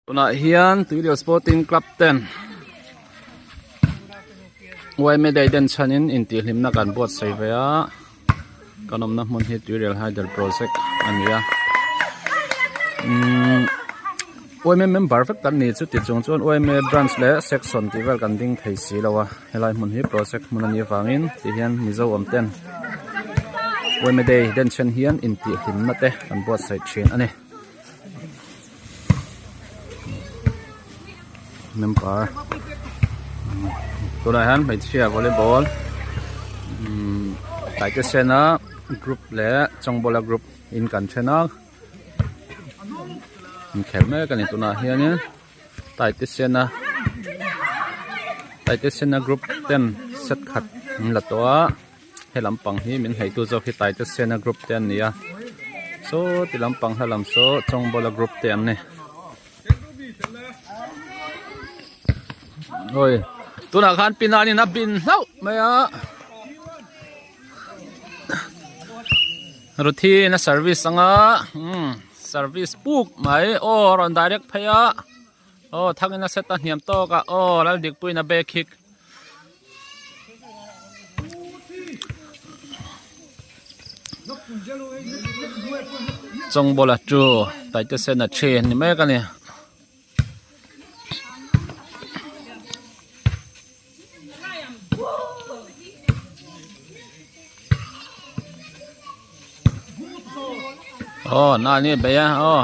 Tunah hian Tuilian Sporting Club ten yma day den chhanin intihhlimna kan buatsaih ve a kan awmna hmun hi Tuirial Hydel Project a ni a umm yma member vek kan ni chuti chung chuan yma branch leh section tih vel kan ding thei si lo a helai hmun hi project hmun a nih avangin tihian mizo awm ten yma day den chhan hian intihhlimna te kan buatsaih thin a ni. Member tunah hian hmeichhia volleyball umm taitesena group leh chawngbawla group in kan then a inkhelh mek a ni tunah hianin taitesena taitesena group ten set khat an la tawh a. He lampang hi min hnaihtu zawk hi Taitesena group te an ni a saw ti lampang hla lam saw Chawngbawla group te an ni awi tunah khan pinanin a bin hlauh mai a Ruthi in a service anga umm service puk mai aw rawn direct phei a aw thangin a set a hniam tawk a aw Laldikpuiin a back kick. Chawngbawla chu Taitesena thi a ni mek a ni. Aw na ni bei a aw.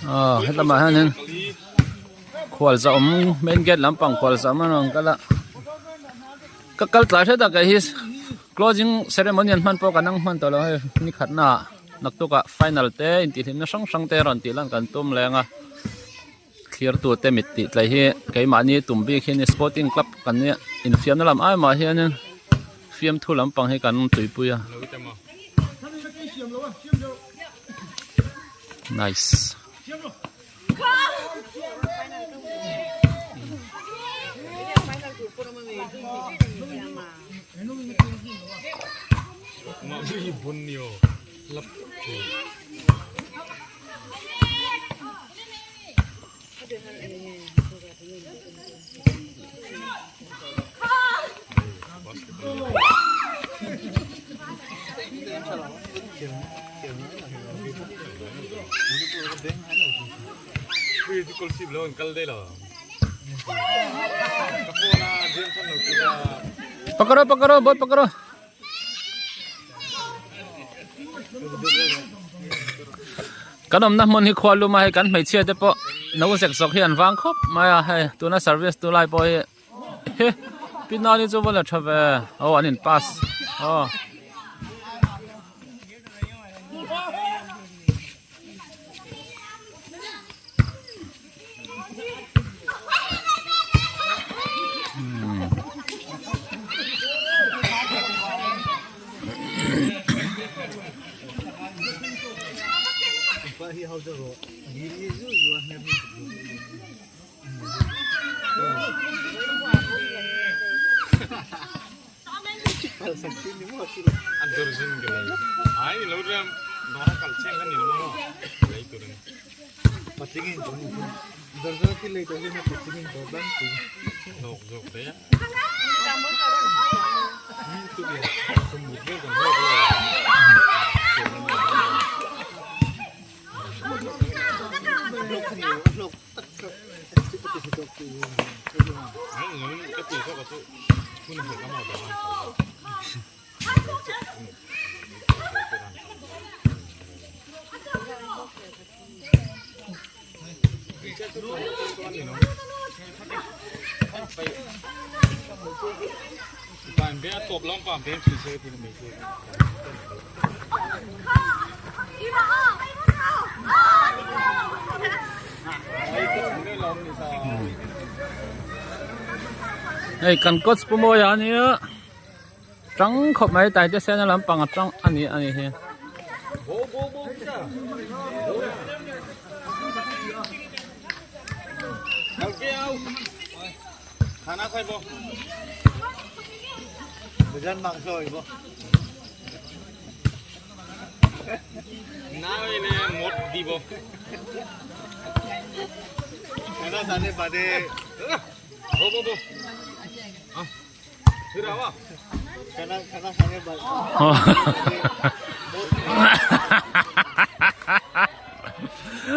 Aw hetlama hianin khual za awm main gate lampang khual za awm a rawn kal a ka kal tlai hret a kei hi closing ceremony an hman pawh kan ang hman tawh lo hei ni khatna ah naktuk ah final te intihhlimna hrang hrang te rawn tih lan kan tum leng a thlir tu te mit tih tlai hi keimahni tum bik hi ni sporting club kan nia infiamna lam ai mah hianin fiamthu lampang hi kan tuipui a nice. Pakaro pakaro ball pakaro kan awmna hmun hi khua luma hei kan hmeichhia te pawh no zek zawk hi an vang khawp mai a hei tuna service tu lai pawh hi he pinani chu va la tha ve aw an in pass aw. Hei kan coach pu Mawia a nia tang khawp mai taite sena lampang a tang a ni a ni hi.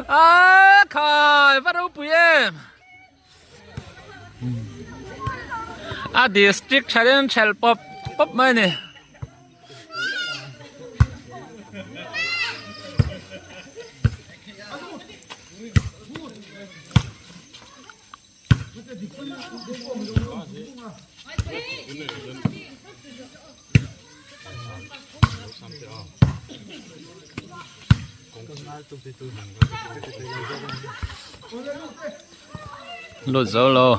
A khai va ropui em a district thalin thelh pawp pawp mai a ni. Lut zo lo.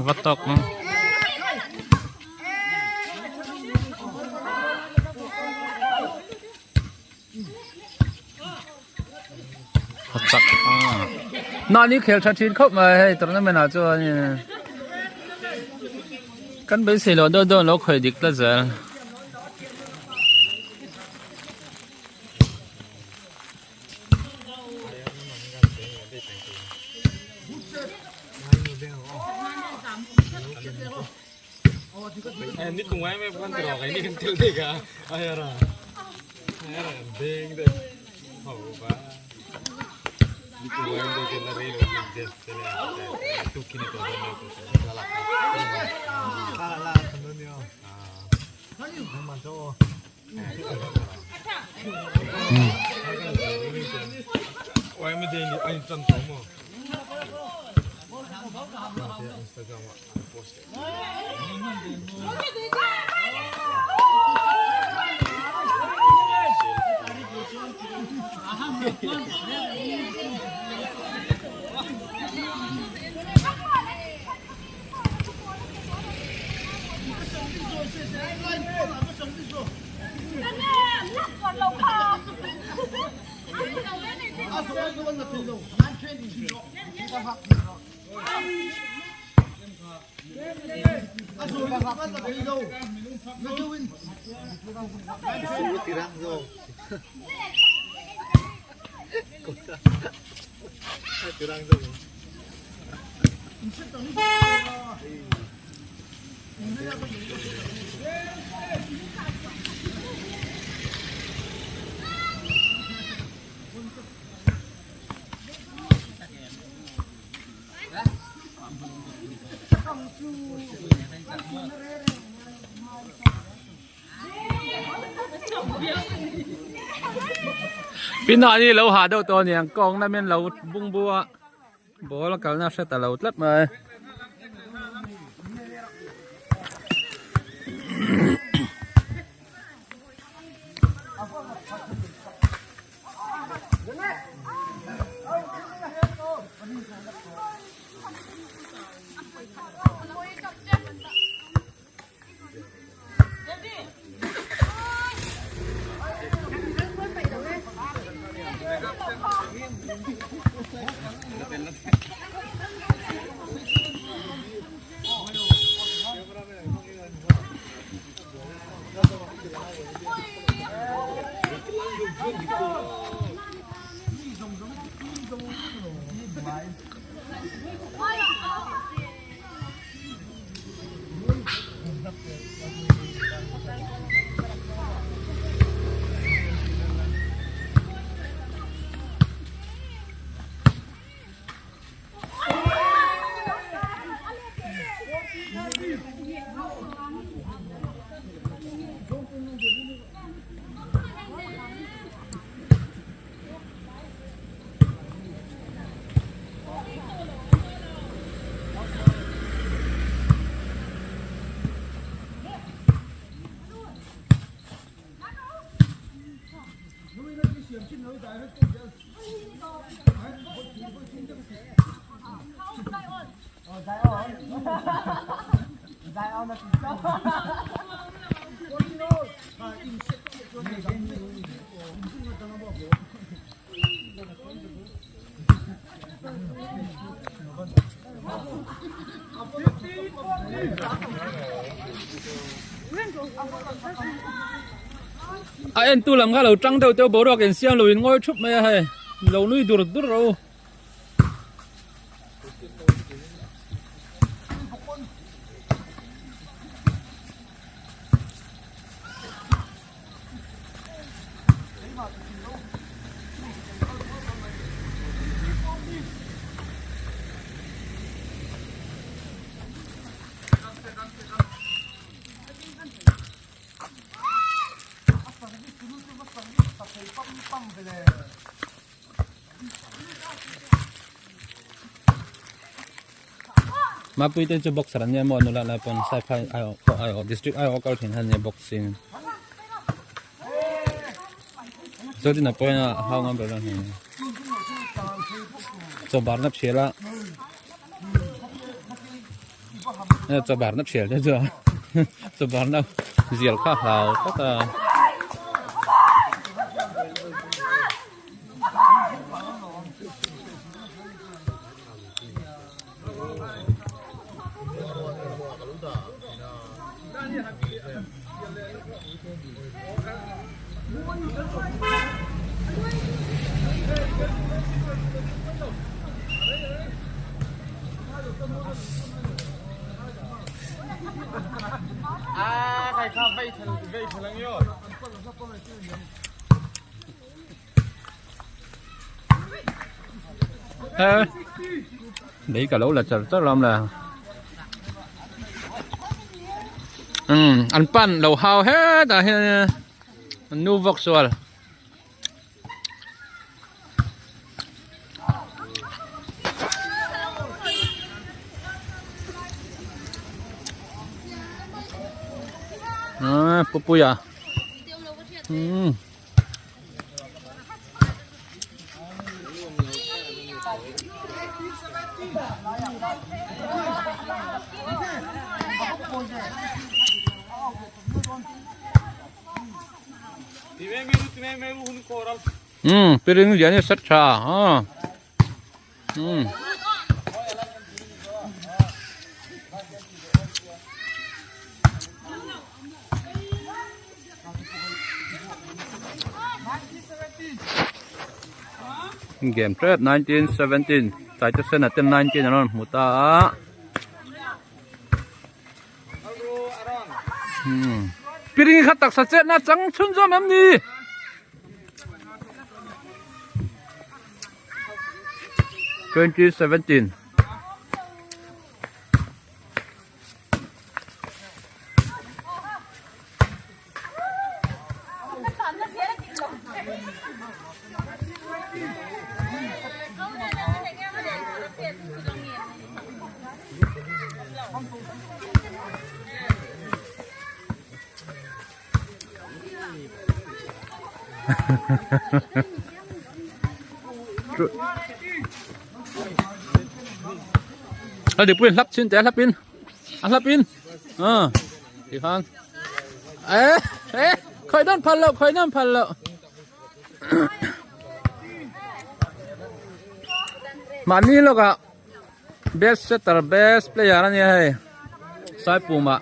Va tawk ang. A chak a. Mahni khel tha thin khawp mai hei tournament ah chuan kan beisei loh deuh deuh an lo khawih dik tlat zel. Pinah ni lo ha deuh tawh aniang kawng lamin lo bungbu a ball a kalna hre ta lo tlat mai. A entu lam kha lo tang deuh deuh boruak insiam lo in ngawi thup mai a hei lo nui dur dur rawh u. Mapui te chu boxer an nia maw nula lai pawn saiphai aiawh pawh aiawh district aiawh a kal thin kha an nia boxing zodina pawhin a hau ngam ber a ni chaw barna thial a chaw barna thial te chu chaw barna zial kha hlau tlat a. Lei ka lo la char char lam la umm an pan lo hau hetah hian an nu vawk sual. À, pupuia umm umm piring lian hi a set tha aw umm. Game tep 1917 Taitesena te 19 an rawn hmu ta a hmm piring kha taksa chetna chang chhunzawm em ni 2017. A dikpuiin hlap chin teh a hlap in a hlap in ah tikhan eh eh khawih nawn phal loh khawih nawn phal loh mahni lawkah best setter best player a nia hei Saipumah.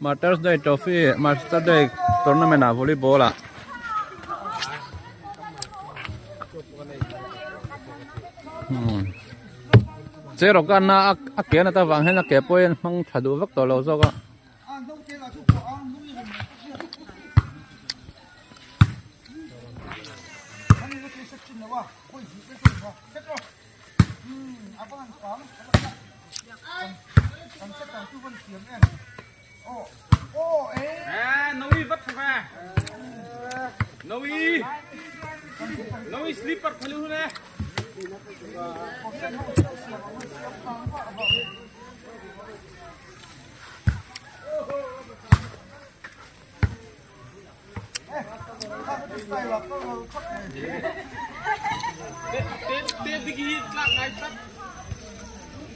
Martyrs Day Trophy Martyrs Day tournament ah volleyball ah hmm che rawk a na a ke na ta vang hian a ke pawh hian hmang tha duh vak tawh lo zawk a.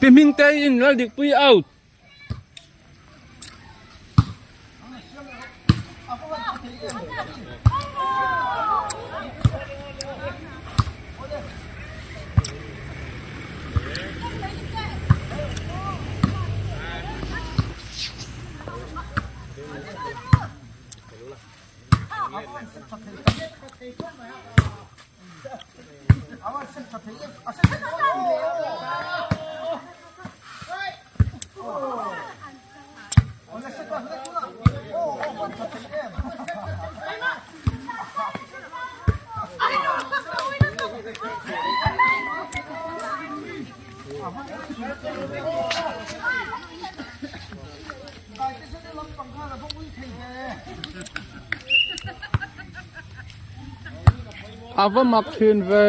Pi Hmingtei in Laldikpui out. A va mak thin ve.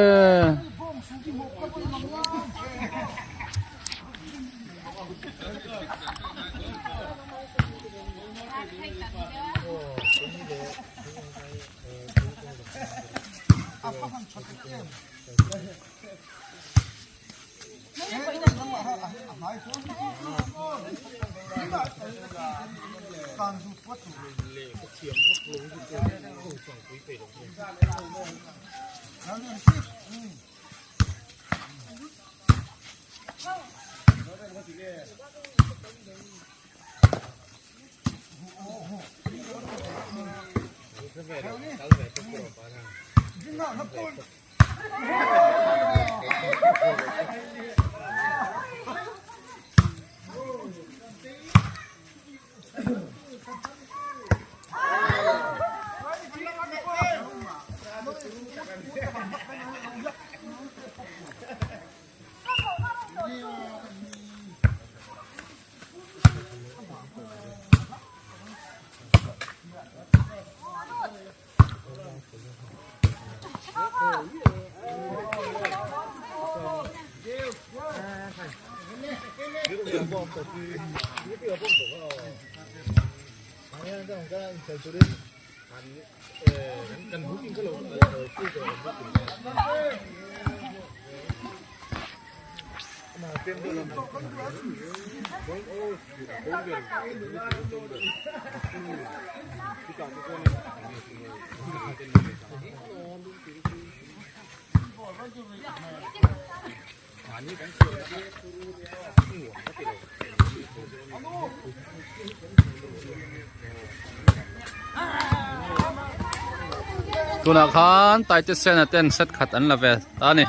Tunah khan Taitesena ten set khat an la ve ta a ni.